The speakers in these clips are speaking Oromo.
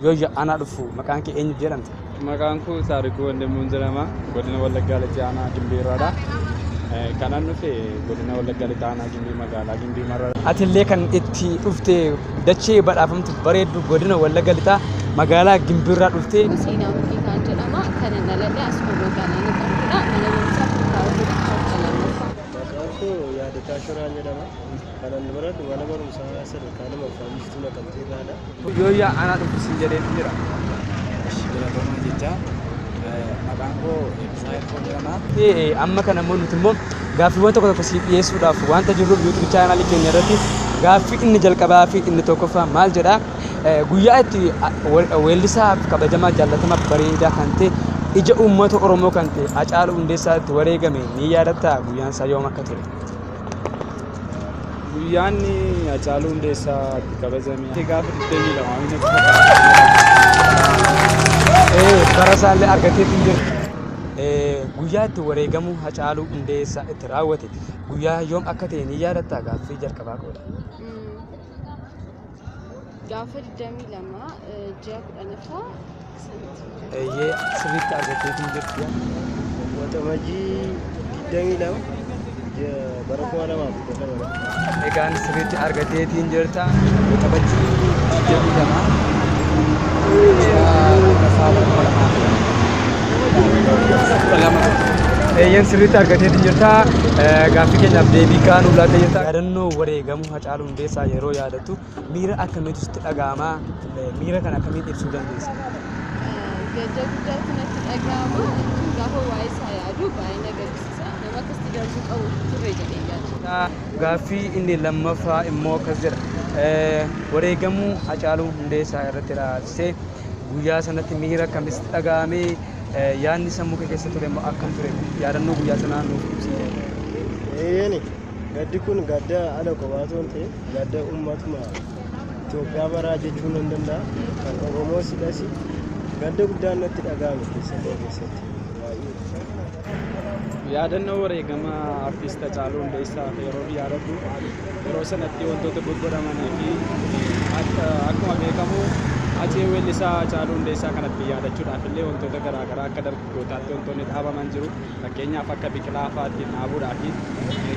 Yooyya, anaa dhufu. Maqaan kee eenyu jedhamte? Maqaan koo Taarikuu Wandimmuun jedhama. Godina Wallaggaa Lixaa Aanaa Gimbiirraadha. Kanan dhufe godina Wallaggaa Lixaa Aanaa Gimbii, magaalaa Gimbii Marraa. Atillee kan itti dhufte dachee badhaafamtu bareeddu godina Wallagga Lixaa magaalaa Gimbiirraa dhufte. Seenaa Mukii jedhama. Kan hin dhaladhe asuma magaalaa Naqamteedha. Mana barumsaa Furkaawaa kutaa 12ffaa. Maqaan koo Yaadataa Shoraan jedhama. Kanan baradhu mana barumsaa sadarkaa lammaffaa Biiftuu Naqamteerraadha. Yooyyaa, anaa dhufu sin jedheetu jira. Galatoomaa jecha, maqaan koo Eebbisaa Hirkoo jedhama. Amma kana immoo nuti immoo gaaffiiwwan tokko tokko siif dhiyeessuudhaaf wanta jirruuf, YouTube chaanaalii keenya irratti gaaffii inni jalqabaa fi inni tokkoffaa maal jedhaa? Guyyaa itti weellisaa kabajamaa, jaallatamaa, bareedaa kan ta'e, ija uummata Oromoo kan ta'e Hacaaluu Hundeessaa itti wareegame ni yaadattaa? Guyyaan isaa yoom akka ture? Guyyaan Hacaaluu Hundeessaa itti kabajame gaafa 22 natti fakkaata. Bara isaallee argateetu hin jiru. Guyyaa itti wareegamuu Hacaaluu Hundeessaa itti raawwate guyyaa yoom akka ta'e ni yaadattaa? Gaaffii jalqabaa qoodha. Gaafa 22 ji'a 10ffaa sanatti. Eeyyee, sirriitti argateetu hin jirtu. Waxabajjii 22 bara 2012. Egaan sirriitti argateetiin jirta. Waxabajjii 22 ji'a 10ffaa bara 2012. Eeyyeen, sirriitti argateetiin jirta. Gaaffii keenyaaf deebii kaanuu laattee jirta. Yaadannoo wareegamuu Hacaaluu Hundeessaa yeroo yaadattu miira akkamiitu sitti dhaga'ama? Miira kana akkamiin ibsuu dandeessa? Gadda guddaatu natti dhaga'ama. Jechuun gaafa waa'ee isaa yaadu baay'ee na gaddisiisa. Nama akkasitti darbuu qabu turre jedhee yaada. Gaaffii inni lammaffaa immoo akkas jedha. Wareegamuu Hacaaluu Hundeessaa irratti ilaalchisee guyyaa sanatti miira akkamitti dhaga'ame? Yaadni sammuu kee keessa ture immoo akkam ture? Yaadannoo guyyaa sanaa nuuf ibsi. Eeyyeni, gaddi kun gadda ana qofaa otoo hin ta'in gadda uummatuma Itoophiyaa maraa jechuun nan danda'a. Kan Oromoo sidhas gadda guddaan natti dhaga'ame keessa koo keessatti baay'ee. Yaadannoo wareegama artist Hacaaluu Hundeessaa yeroo yaadadhu, yeroo sanatti wantoota goggodhamanii fi akkuma beekamu Hacee, weellisaa Hacaaluu Hundeessaa kanatti yaadachuudhaaf illee wantoota garaagaraa akka dargaggootaatti wantoonni dhaabaman jiru. Fakkeenyaaf akka biqilaa fa'aa ittiin dhaabuudhaa fi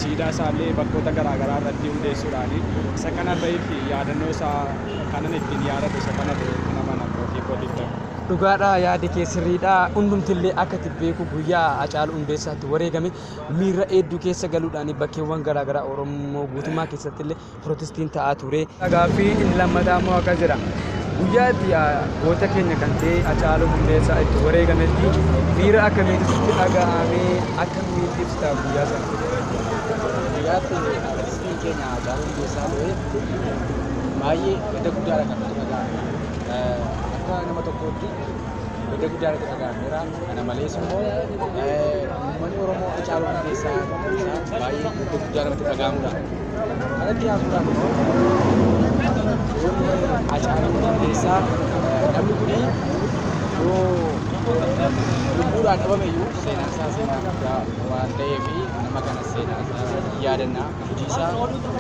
siidaa isaallee bakkoota garaagaraa irratti hundeessuudhaan isa kana bahiif yaadannoo isaa kanan ittiin yaadadhu isa kana ta'e kana mana ofii kootiif ta'u. Dhugaadha, yaadi kee sirriidha. Hundumtillee akka itti beeku guyyaa Hacaaluu Hundeessaatti wareegame miira hedduu keessa galuudhaan bakkeewwan garaagaraa Oromoo guutummaa keessatti illee protestiin ta'aa ture. Gaaffii inni lammataa immoo akkas jedha. Guyyaa itti goota keenya kan ta'e Hacaaluu Hundeessaa itti wareegametti miira akkamiitu sitti dhaga'amee? Akkamiin ibsita guyyaa sana? Guyyaatti artistiin keenya Hacaaluu Hundeessaa ture baay'ee gadda guddaadha kan nutti dhaga'ame. Akka nama tokkootti gadda guddaa nutti dhaga'ameera. Kana malees immoo uummanni Oromoo Hacaaluu Hundeessaa baay'ee gadda guddaa namatti dhaga'amudha. Kanatti aansuudhaan immoo Hacaaluu Hundeessaa namni kuni yoo lubbuudhaan dhabame iyyuu seenaan isaa seenaa guddaa waan ta'eef nama kana seenaa isaa yaadannaa, hojii isaa,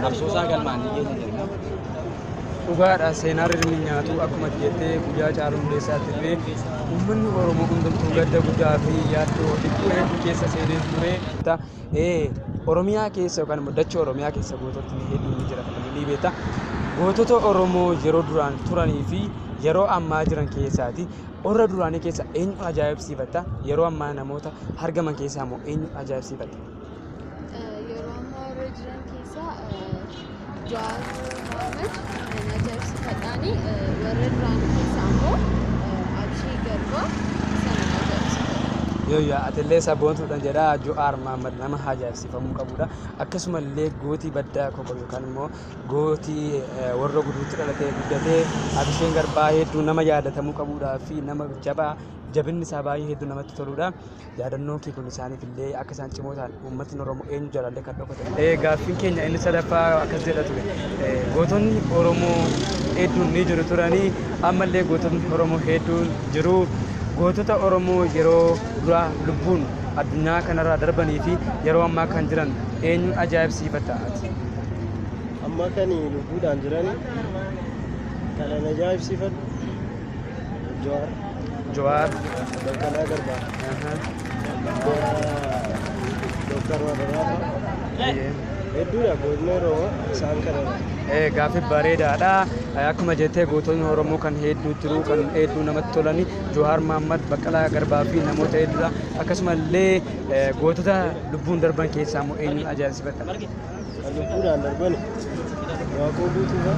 qabsoo isaa galmaan ni geenya jenna. Dhugaadha, seenaa rirmi nyaatu. Akkuma jettee guyyaa Hacaaluu Hundeessaatti illee uummanni Oromoo hundumtuu gadda guddaa fi yaaddoo dhiphuu hedduu keessa seenee ture. Oromiyaa keessa yookaan immoo dachee Oromiyaa keessa goototni hedduun ni jira, kan ni beekta. Gootota Oromoo yeroo duraan turanii fi yeroo ammaa jiran keessaati warra duraanii keessa eenyu ajaa'ibsiifatta? Yeroo ammaa namoota argaman keessaa immoo eenyu ajaa'ibsiifatta? Yeroo ammaa warra jiran keessaa Jawaar Mohaammed nan ajaa'ibsiifadhaani. Warra duraanii keessaa immoo Abshii Garbaa sana ajaa'ibsiifadha. Yooyyaa, atillee sabboontuudhaan jedha. Jawaar Mohaammed nama ajaa'ibsiifamuu qabudha. Akkasumallee gootii baddaa koko yookaan immoo gootii warra guduutti dhalatee guddatee Abisheen Garbaa hedduu nama yaadatamuu qabudha fi nama jabaa jabinni isaa baay'ee hedduu namatti toludha. Yaadannoon kee kun isaaniif illee akka isaan cimoo ta'an, uummatni Oromoo eenyu jalaallee kan dhokatan. Gaaffiin keenya inni sadaffaa akkas jedha ture. Gootonni Oromoo hedduun ni jiru turanii, ammallee gootonni Oromoo hedduun jiru. Gootota Oromoo yeroo duraa lubbuun addunyaa kanarraa darbanii fi yeroo ammaa kan jiran eenyuun ajaa'ibsiifatta ati? Amma kan lubbuudhaan jiran kanan ajaa'ibsiifadhu Jawaar. Jawaar. Baqqalaa Garbaa. Dooktar Mararaa fa'a. Hedduudha gootni Oromoo isaan kanadha. Gaaffii bareedaadha. Akkuma jettee gootonni Oromoo kan hedduu jiru, kan hedduu namatti tolani Jawaar Mohammad, Baqqalaa Garbaa fi namoota hedduudha. Akkasumallee gootota lubbuun darban keessaa immoo eenyuun ajaa'ibsiifata? Kan lubbuudhaan darban Waaqoo Guutuu fa'a.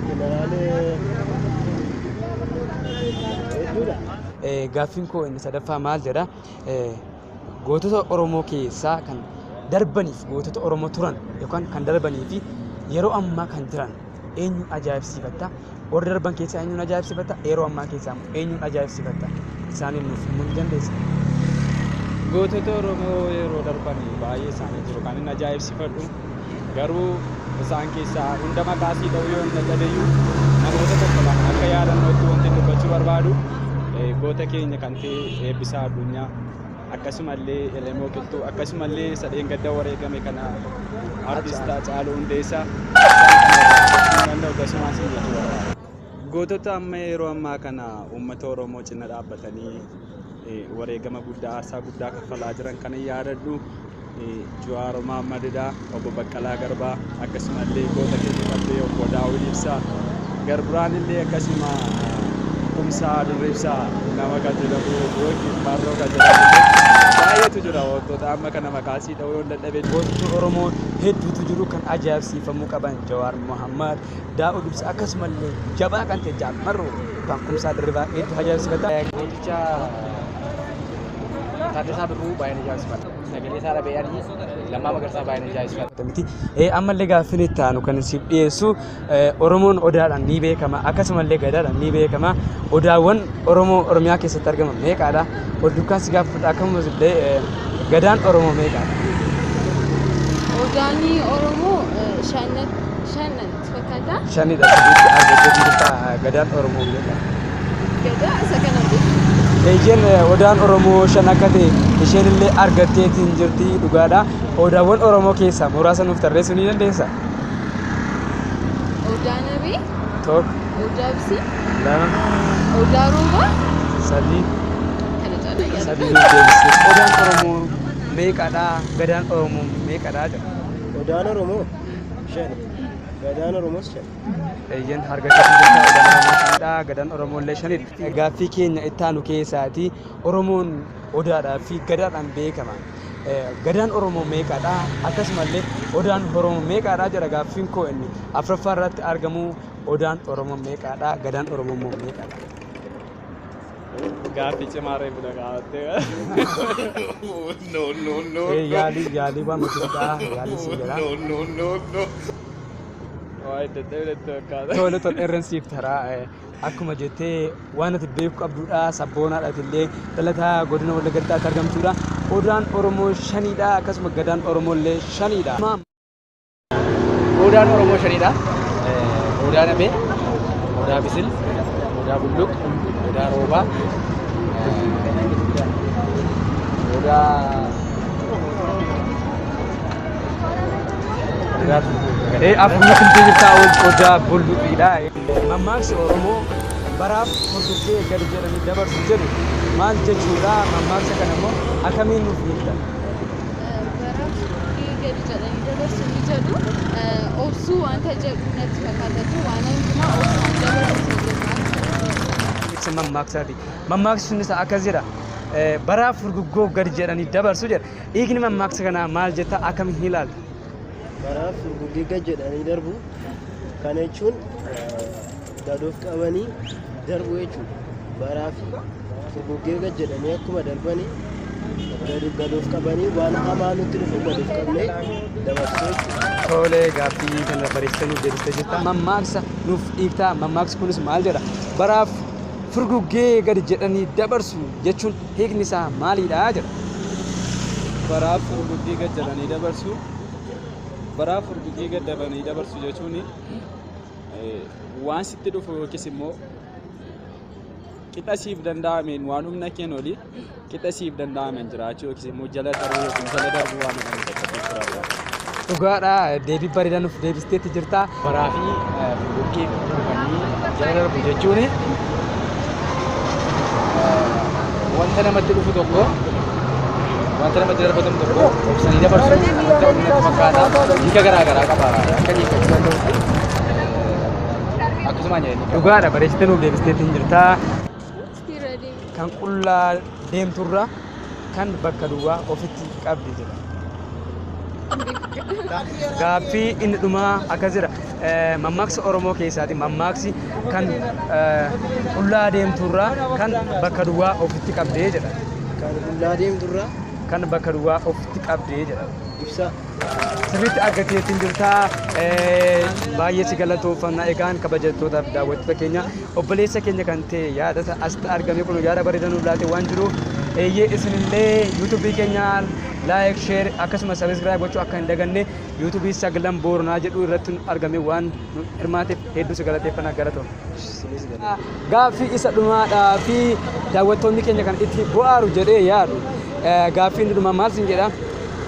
Jeneraalee hedduudha. Gaaffiin koo inni sadaffaa maal jedha? Gootota Oromoo keessaa kan darbaniif, gootota Oromoo turan yookaan kan darbanii fi yeroo ammaa kan jiran eenyuun ajaa'ibsiifatta? Warra darban keessaa eenyuun ajaa'ibsiifatta? Yeroo ammaa keessaa immoo eenyuun ajaa'ibsiifatta? Isaaniin nuuf himuu ni dandeessa? Gootota Oromoo yeroo darban baay'ee isaanii jiru kan inni ajaa'ibsiifadhu, garuu isaan keessaa hunda maqaa sii dha'uu yoo hin dadhabeyyuu namoota tokko lama akka yaadannootti wanti dubbachuu barbaadu goota keenya kan ta'e Eebbisaa Addunyaa, akkasumallee Elemoo Qilxuu, akkasumallee sadeen gadda wareegame kana artist Haacaaluu Hundeessaa danda'u akkasumas jechuu barbaada. Gootota amma yeroo ammaa kana uummata Oromoo cina dhaabbatanii wareegama guddaa, aarsaa guddaa kaffalaa jiran kan yaadadhu Jawaar Mohammadidha, obbo Baqqalaa Garbaa, akkasumallee goota keenya kan ta'e obbo Daawud Ibsaa, Garbiraan illee akkasuma Kumsaa Dirriibsaa nama kan jedhamu yookiin Marroo kan jedhamu baay'eetu jira, wantoota amma kana maqaa sii dha'uu yoo dadhabe. Gootota Oromoo hedduutu jiru kan ajaa'ibsiifamuu qaban, Jawaar Mohammad, Daawud Ibsaa, akkasumallee jabaa kan ta'e Jaal Marroo yookaan Kumsaa Dirribaa hedduu ajaa'ibsiifata. Gooticha Taaddasaa Birruu baay'een ajaa'ibsiifadha. Sagalee isaa dhabee ani Lammaa Magarsaa baay'een ajaa'ibsiifadha. Miti. Ammallee gaaffiin itti aanu kan siif dhiyeessu, Oromoon odaadhaan ni beekama, akkasumallee gadaadhaan ni beekama. Odaawwan Oromoo Oromiyaa keessatti argaman meeqaadha? Ol duukaan si gaafadha, akkasumas illee gadaan Oromoo meeqaadha? Odaanii Oromoo shan natti fakkaata. Shanidha, sadiitti argattee jirta. Gadaan Oromoo meeqaadha? Gadaa isa kana beeku. Eeyyeen, odaan Oromoo 5 akka ta'e isheen illee argatteetiin jirti, dhugaadha. Odaawwan Oromoo keessaa muraasa nuuf tarreessuu ni dandeessaa? Odaa Nabee, 1. Odaa Ibsii, 2. Odaa Roobaa, 3. Kana caalaa yaada. 3 nuuf deebiste. Odaan Oromoo meeqadha? Gadaan Oromoo meeqadha jedha. Odaan Oromoo 5. Gadaan Oromoos 5. Eeyyeen, argatteetiin jirta, odaan Oromoo 5dha. Gadaan Oromoo illee 5dha. Gaaffii keenya itti aanu keessaati Oromoon odaadhaa fi gadaadhaan beekama. Gadaan Oromoo meeqadha? Akkasumallee odaan Oromoo meeqadha jedha gaaffiin koo inni afuraffaa irratti argamu, odaan Oromoo meeqadha? Gadaan Oromoo immoo meeqadha? Gaaffii cimaa reefu na gaafattee. No, no, no. Yaalii yaalii waan murteessaadha. Yaalii siin jedha. No, no, no, no. Waa itti itti fakkaata. Tole tole, irreen siif taraa. Akkuma jettee waan ati beeku qabdudha, sabboonaadha illee, dhalataa godina Wallagga Lixaatti argamtuudha. Odaan Oromoo 5dha, akkasuma gadaan Oromoo illee 5dha. Odaan Oromoo 5dha. Odaa Nabee, Odaa Bisil, Odaa Bulluq, Odaa Roobaa, Odaa Afuruma filtee jirtaa, Odaa Bulluqiidha. Mammaaksi Oromoo baraaf furguggee gadi jedhanii dabarsu jedhu maal jechuudha? Mammaaksa kana immoo akkamiin nuuf hiikta? Baraaf furguggee gadi jedhanii dabarsu ni jedhu, obsuu wanta jedhu natti fakkaata jechuun waan hundumaa obsaan dabarsu jedhu. Ibsa mammaaksaati. Mammaaksi sunis akkas jedha. Baraaf furguggoo gadi jedhanii dabarsu jedha. Hiikni mammaaksa kanaa maal jetta, akkamiin ilaalta? Baraaf furguggee gad jedhanii darbu kana jechuun gad of qabanii darbu jechuudha. Baraaf furguggee gad jedhanii akkuma darbanii gad of qabanii waan hamaa nutti dhufu gad of qabnee dabarsuu jechuudha. Tole, gaaffii kana bareechitanii deebistee jirta. Mammaaksa nuuf hiiktaa. Mammaaksi kunis maal jedha? Baraaf furguggee gadi jedhanii dabarsu jechuun hiikni isaa maalidha jedha. Baraaf furguggee gad jedhanii dabarsu. Baraaf furguggee gad jedhanii dabarsu jechuun waan sitti dhufu yookiis immoo qixa siif danda'ameen, waan humna keen olii qixa siif danda'ameen jiraachuu yookiis immoo jala taruu yookiin jala darbuu waan jedhamu tokko jechuudha. Dhugaadha, deebii bareedaa nuuf deebisteetti jirta. Baraa fi bukkee dhufanii jala darbu jechuun wanta namatti dhufu tokko, wanta namatti darbatamu tokko obsanii dabarsu wanta natti fakkaata. Hiika garaa garaa qaba akka hiikkachuu danda'utti akkasumaan jedhanii. Dhugaadha, bareechitee nuuf deebisteetti hin jirta. Irra deemu. Kan qullaa deemturra kan bakka duwwaa ofitti qabdi jedha. Gaaffii inni dhumaa akkas jedha. Mammaaksa Oromoo keessaati. Mammaaksi kan qullaa deemturra kan bakka duwwaa ofitti qabdee jedha. Kan qullaa deemturraa Kan bakka duwwaa ofitti qabdee jedha. Ibsaa. Sirriitti argateetiin jirta. Baay'ee si galatooffanna. Egaan kabajatootaaf daawwattoota keenya, obboleessa keenya kan ta'e yaada asitti argame kun yaada bareedaa nuuf laate waan jiruuf, eeyyee, isinillee yuutuubii keenya like, share akkasumas subscribe gochuu akka hin daganne. Yuutuubii Sagalan Booranaa jedhu irratti argame waan nu hirmaateef hedduu si galateeffannaa, galatoom. Isinis galatoom. Gaaffii isa dhumaadhaa fi daawwattoonni keenya kan itti bu'aaru jedhee yaadu, gaaffii inni dhumaa maal sin jedha?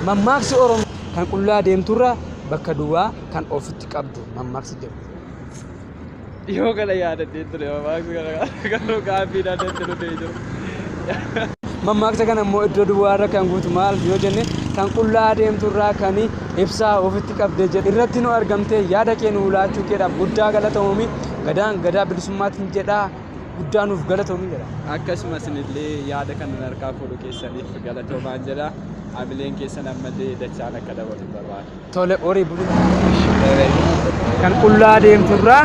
Mammaaksi Oromoo kan qullaa deemturra bakka duwwaa kan ofitti qabdu mammaaksi jedhu. Dhiyoo kana yaadadhee ture mammaaksa kana, garuu gaaffii naannatti dhufee jiru. Mammaaksa kana immoo iddoo duwwaarra kan guutu maal yoo jenne, kan qullaa deemturraa kan ibsaa ofitti qabde jedhu irratti nu argamte yaada kee nu laachuu keedhaaf guddaa galatoomi. Gadaan gadaa bilisummaatiin jedha, guddaa nuuf galatoomi jedha. Akkasumas illee yaada kana harkaa fuudhu keessaniif galatoomaan jedha. Hamileen keessan ammallee dachaan akka dabalu barbaada. Tole, horii bulu. Kan qullaa deemturraa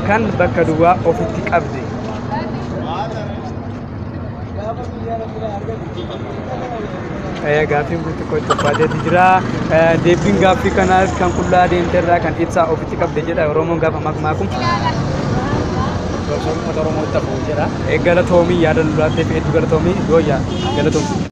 kan bakka duwwaa ofitti qabde. Gaaffiin kun xiqqoo itti ulfaateetu jira. Deebiin gaaffii kanaas kan qullaa deemterraa kan ibsaa ofitti qabde jedha Oromoon gaafa makmaaku. Qabsoon uummata Oromootti hafu jedha. Galatoomii, yaada nu laatteef hedduu galatoomii, gooyyaa galatoomsi.